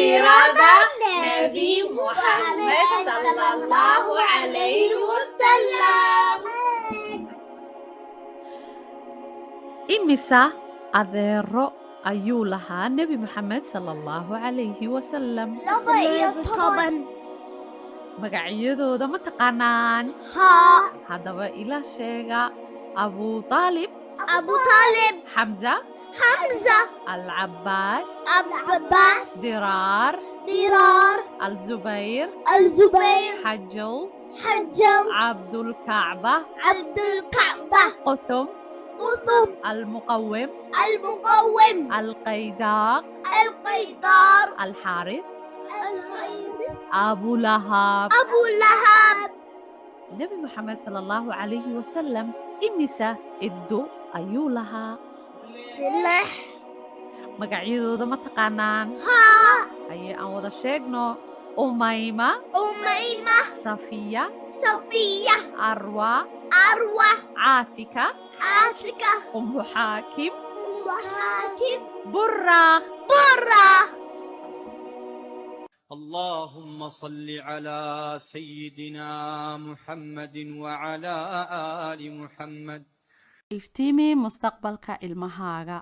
Siirada Nebi Muxamed sallallahu calayhi wasalam. Imisa adeero ayuu lahaa Nebi Moxamed sala Allahu calayhi wasalam? 12. Magacyadooda ma taqaanaan? Haa. Haddaba ila sheega: Abu Aalib, Abu Talib, Xamza, Hamza, Alcabaas, Abbas, Diraar, Dirar, Alzubayr, Al-Zubayr, Xajal, Hajjal, Cabdulkacba, Abdul Kaaba, Quthum, Quthum, Almuqawim, Al-Muqawim, Alqaydaaq, Al-Qaydar, Alxaarith, Al-Harith, Abulahab. Abu Lahab. Nebi Moxamed sala Allahu calayhi wasalam imisa iddo ayuu lahaa? 6. Magacyadooda ma taqaanaan? Haa. Haye, aan wada sheegno: Umayma, Umayma, Safiya, Safiya, Arwa, Arwa, Caatika, Atika, Umu Xaakim, Ummu Hakim, Bura. Burra. اللهم صل على سيدنا محمد وعلى آل محمد. Iftiimi mustaqbalka ilmahaaga.